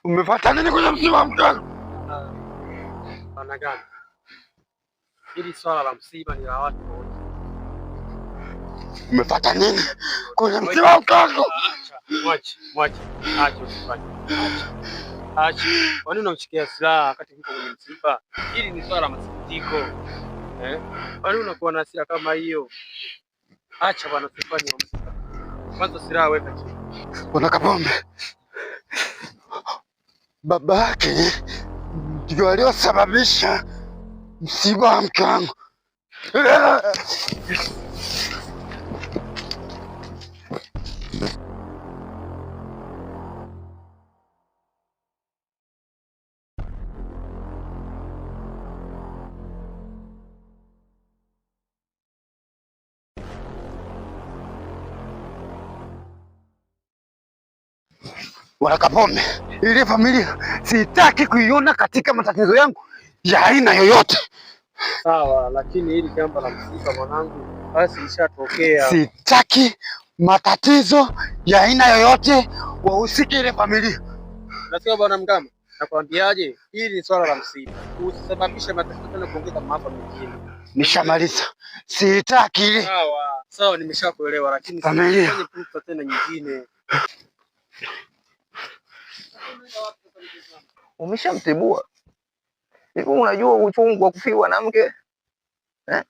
Umefuata nini kwenye msiba wa mke wangu? Bwana Gama, hili swala la msiba ni la watu wote. Umefuata nini kwenye msiba wa mke wangu? Mwache, mwache, acha usifanye. Acha. Acha. Kwa nini unamshikia silaha wakati mko kwenye msiba? Hili ni swala la masikitiko. Eh? Kwa nini unakuwa na hasira kama hiyo? Acha bwana, usifanye msiba. Kwanza silaha weka chini. Bwana Kapombe, babake ndio aliyosababisha msiba wa mke wangu. Bwana Kapombe, ile familia sitaki kuiona katika matatizo yangu ya aina yoyote. Sawa, lakini hili jambo la msiba mwanangu, basi ishatokea. Sitaki matatizo ya aina yoyote wahusike ile familia. Nasikia bwana Mgama, nakwambiaje, hili ni swala la msiba, usisababishe matatizo tena kuongeza maafa mengine. Nishamaliza, sitaki ile Sawa sawa, nimeshakuelewa, lakini familia. usifanye fursa tena nyingine. Umeshamtibua hivi? Unajua uchungu wa kufiwa na mke eh?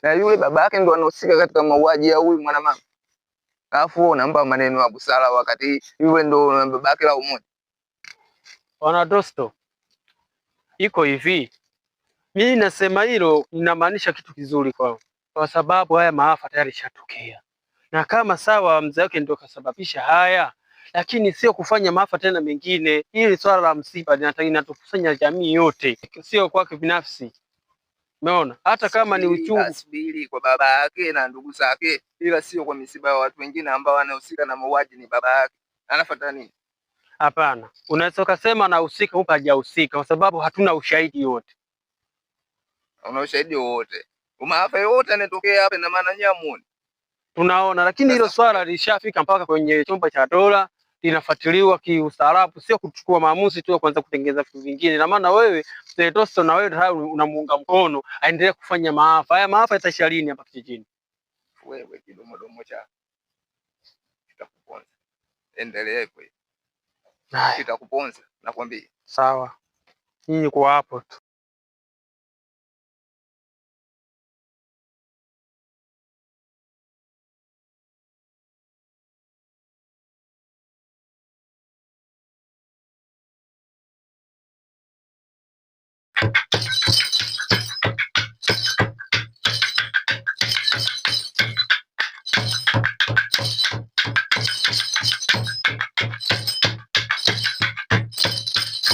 Na yule baba yake ndo anahusika katika mauaji ya huyu mwanamama, alafu wewe unampa maneno ya busara wakati yule ndo baba yake la umoja. Bwana Dosto, iko hivi, mimi nasema hilo ninamaanisha kitu kizuri kwao, kwa sababu haya maafa tayari ishatokea, na kama sawa mzee wake ndio kasababisha haya, lakini sio kufanya maafa tena mengine. Hili swala la msiba linatukusanya jamii yote, sio kwake binafsi. Umeona, hata kama ni Subiri, uchungu asubiri kwa baba yake na ndugu zake, ila sio kwa misiba ya watu wengine ambao wanahusika na mauaji ni baba yake. Anafuata nini? hapana. Unaweza ukasema anahusika huku hajahusika, kwa sababu hatuna ushahidi wote. Una ushahidi wowote? Maafa yote yanatokea hapa, ina maana nyinyi hamuoni? Tunaona, lakini hilo Sasa swala lishafika mpaka kwenye chombo cha dola, linafuatiliwa kiustaarabu, sio kuchukua maamuzi tu ya kuanza kutengeneza vitu vingine. Na maana wewe mzee Dosto, na wewe tayari unamuunga mkono aendelee kufanya maafa haya. Maafa yataisha lini hapa kijijini? wewe kidomodomo chako kitakuponza, endelea hivyo hivyo, Haya, kitakuponza nakwambia. sawa, nyinyi kwa hapo tu.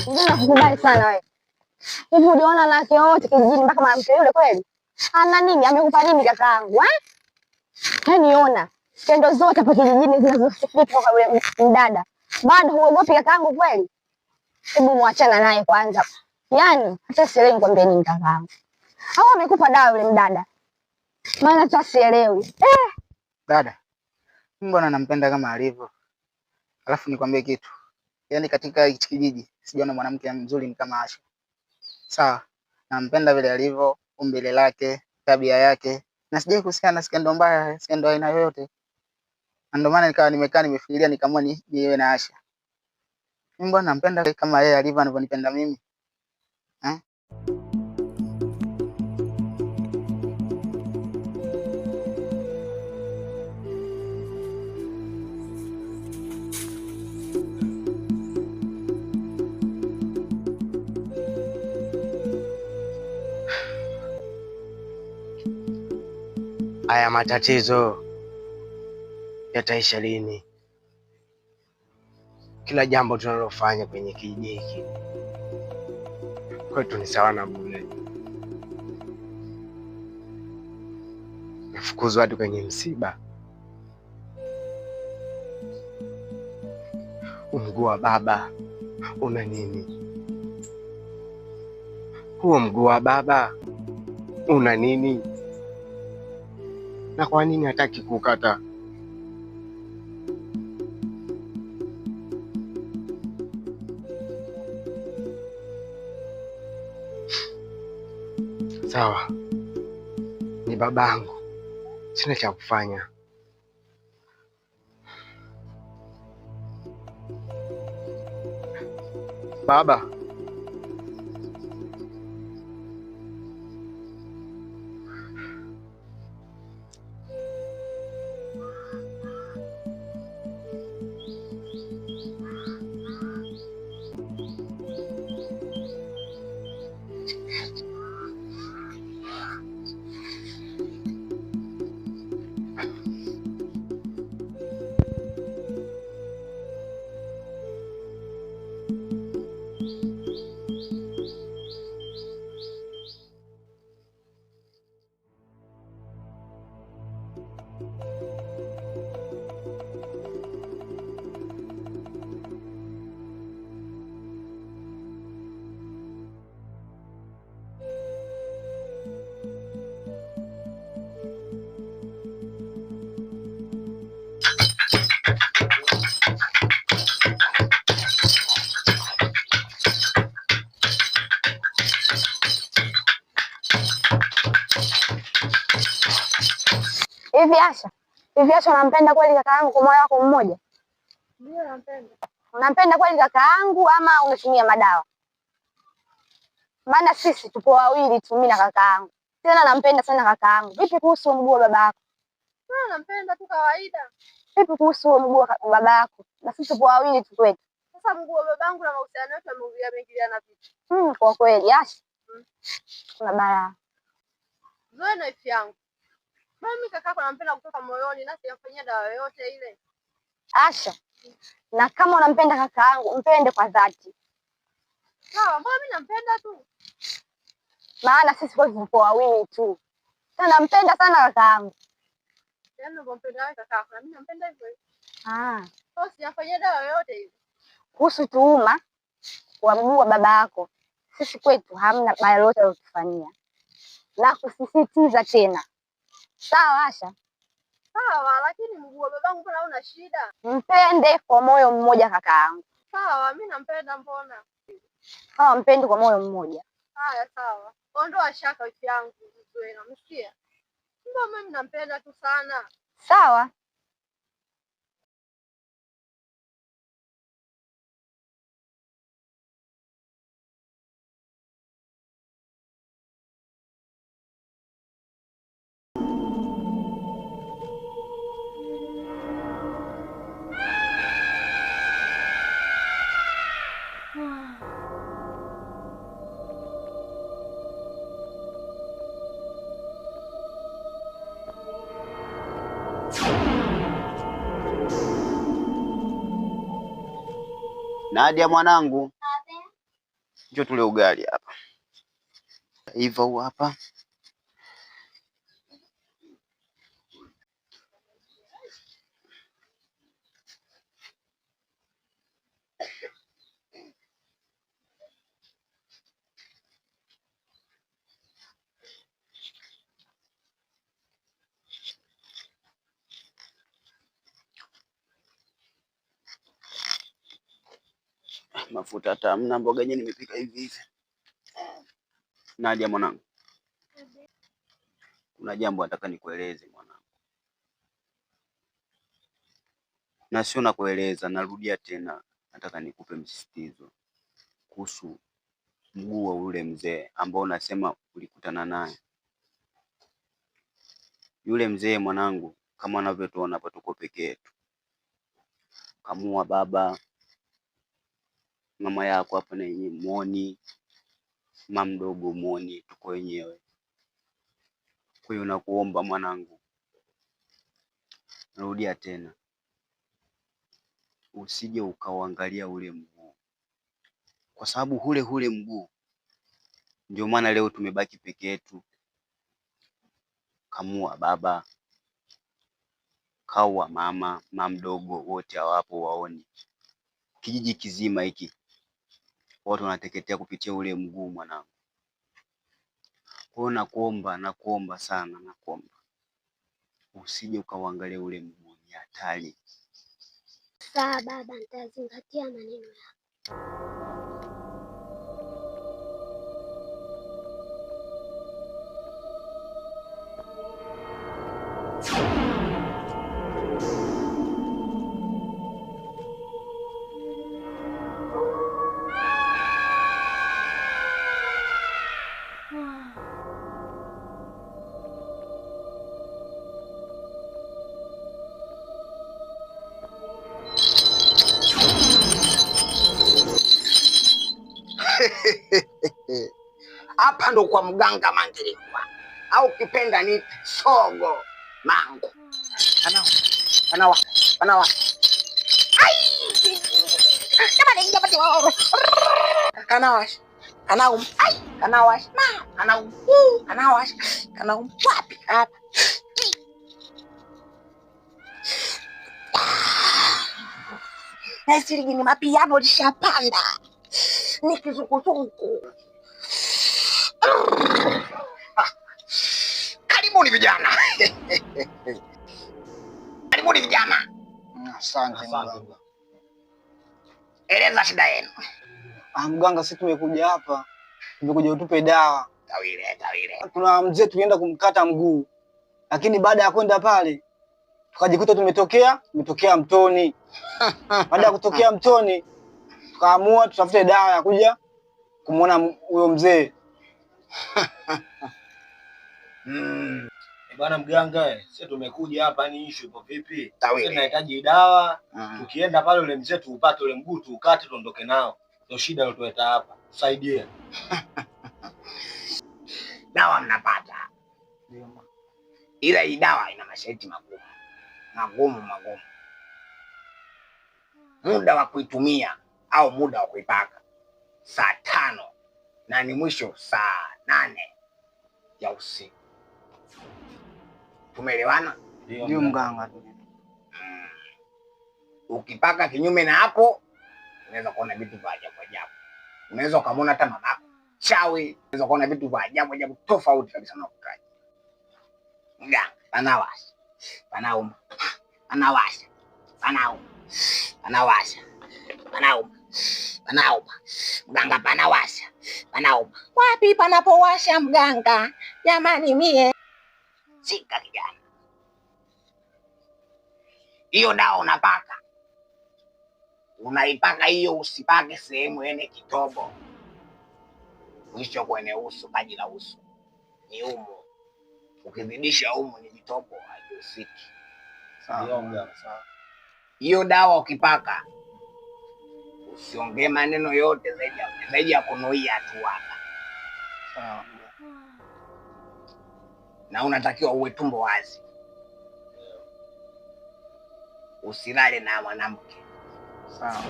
Mimi nakukubali sana wewe. Hivi uliona wanawake wote kijijini mpaka mwanamke yule kweli? Ana nini? Amekupa nini kakaangu eh? Yaani ona tendo zote hapa kijijini zinazosifika kwa yule mdada. Bado huogopi kakaangu kweli? Hebu muachana naye kwanza. Yaani hata sielewi nikwambie nini kakaangu. Au amekupa dawa yule mdada? Maana hata sielewi. Eh, Dada, mimi bwana nampenda kama alivyo. Alafu nikwambie kitu. Yaani katika hichi kijiji sijaona mwanamke mzuri ni kama Asha. Sawa. Nampenda vile alivyo, umbile lake, tabia yake. Na sijai kusikia na skendo mbaya, skendo aina yoyote. Na ndio maana nikawa nimekaa nimefikiria nikaamua niwe na Asha. Mimi bwana nampenda kama yeye alivyo anavyonipenda mimi. Eh? Haya matatizo yataisha lini? Kila jambo tunalofanya kwenye kijiji hiki kwetu ni sawa na bure. Nafukuzwa hadi kwenye msiba. Mguu wa baba una nini? Huo mguu wa baba una nini? Na kwa nini hataki kukata? Sawa, ni babangu, sina cha kufanya. Baba, Hivi Asha, hivi Asha unampenda kweli kaka yangu kwa moyo wako mmoja? Ndio nampenda. Unampenda kweli kaka yangu ama unatumia madawa? Maana sisi tupo wawili tu, mimi na kaka yangu. Tena nampenda sana kaka yangu. Vipi kuhusu mguu wa baba yako? Mbona nampenda tu kawaida. Vipi kuhusu mguu wa baba yako? Na sisi tupo wawili tu kwetu. Sasa mguu wa babangu na mahusiano yetu yameingiliana vipi? Kwa kweli Asha, kuna balaa. Zoe na ifi yangu. Mimi kakako nampenda kutoka moyoni na sijamfanyia dawa yoyote ile. Asha, na kama unampenda kaka yangu, mpende kwa dhati. Sawa, mbona mimi nampenda tu? Maana sisi kwetu tupo wawili tu. Tena nampenda sana kaka yangu. Yaani unavyompenda wewe kakako na mimi nampenda hivyo hivyo. Ah, Kwa sijamfanyia dawa yoyote ile. kuhusu tuhuma wa mguu wa baba yako, sisi kwetu hamna baya lolote alotufanyia. Na kusisitiza tena. Sawa Asha? Sawa, lakini mguu wa babangu mbona hauna shida? Mpende kwa moyo mmoja kaka yangu. Sawa, mimi nampenda mbona? Sawa, mpende kwa moyo mmoja. Haya, sawa. Ondoa shaka wiki yangu Zuena, umesikia? Mbona mimi nampenda tu sana. Sawa. Nadia mwanangu, njoo tule ugali hapa. Iva huu hapa. Mafuta hata hamna, mboga yenyewe nimepika hivi hivi. Nadia mwanangu, kuna jambo nataka nikueleze mwanangu, na sio nakueleza, narudia tena, nataka nikupe msisitizo kuhusu mguu wa ule mzee ambao unasema ulikutana naye. Yule mzee mwanangu, kama unavyotuona hapa, tuko peke yetu, kamua baba mama yako hapa na yenyewe muoni, mama mdogo muoni, tuko wenyewe. Kwa hiyo nakuomba mwanangu, narudia tena, usije ukauangalia ule mguu, kwa sababu ule mguu ndio maana leo tumebaki peke yetu. Kamua baba, kaua mama, mama mdogo, wote hawapo waoni. Kijiji kizima hiki watu wanateketea kupitia ule mguu mwanangu. Kwa hiyo nakuomba, nakuomba sana, nakuomba usije ukauangalia ule mguu, ni hatari. Sawa baba, nitazingatia maneno yako. Hapa ndo kwa mganga Mangilikwa, au kipenda ni Sogo Mangu. Anawa, anawa, anawa. Ai! Kanaum, ai, kanawash, ma, kanaum, kanawash, kanaum, wapi hapa? Na ni mapiano lishapanda, ni kizunguzungu. Karibuni vijana. Karibuni vijana. Asante mganga. Eleza shida yenu. Ah, mganga, sisi tumekuja hapa, tumekuja utupe dawa. Tawile, tawile. Kuna mzee tulienda kumkata mguu, lakini baada ya kwenda pale tukajikuta tumetokea mtoni. Baada ya kutokea mtoni tukaamua tutafute dawa ya kuja kumuona huyo mzee. Bwana mganga, sisi tumekuja hapa, ni issue ipo vipi? Sisi tunahitaji dawa. Tukienda pale ule mzee tuupate ule mguu tuukate tuondoke nao. Ndio shida iliyotuleta hapa. Tusaidie. Dawa mnapata. Ila hii dawa ina masharti magumu. Magumu magumu. Muda wa kuitumia au muda wa kuipaka saa 5 na ni mwisho saa 8 ya usiku. Tumeelewana? Ndio mganga. Ukipaka kinyume na hapo unaweza kuona vitu vya ajabu ajabu. Unaweza ukamwona hata mamako chawi, unaweza kuona vitu vya ajabu ajabu tofauti kabisa na kukaji. Mganga, panawasha. Panauma. Panawasha. Panauma. Panawasha. Panauma. Panauma. Mganga panawasha. Panauma. Wapi panapowasha mganga? Jamani mie. Sika kijana. Hiyo dawa unapaka. Unaipaka hiyo, usipake sehemu yenye kitobo. Mwisho kwenye uso, paji la uso. Ni umu. Ukizidisha umu ni kitobo, haihusiki. Sawa. Sawa. Hiyo dawa ukipaka usiongee maneno yote zaidi ya kunuia tu hapa. Sawa. Na unatakiwa uwe tumbo wazi. Usilale na mwanamke. Sawa.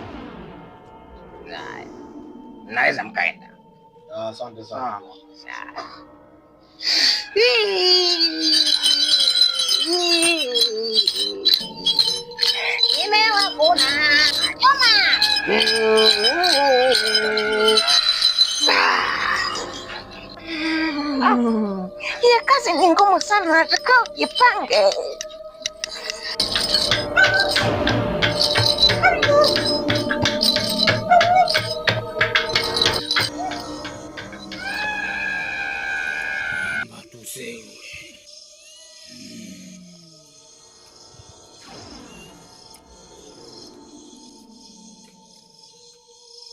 Na naweza mkaenda. Asante sana. Sawa. Nimewakuna choma. Hiyo kazi ni ngumu sana, nataka ujipange.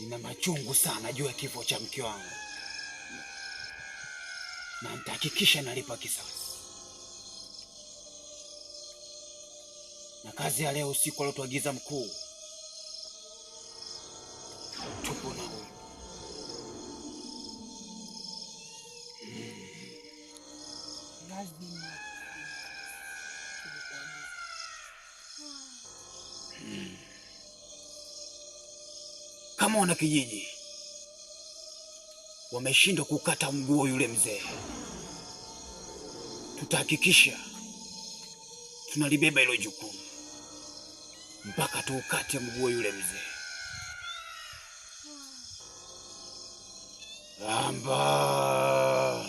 Nina machungu sana juu ya kifo cha mke wangu, na nitahakikisha nalipa kisasi. Na kazi ya leo usiku aliotuagiza mkuu, tupo na huyu. Lazima. Kama wana kijiji wameshindwa kukata mguu yule mzee, tutahakikisha tunalibeba hilo jukumu mpaka tuukate mguu yule mzee. Amba.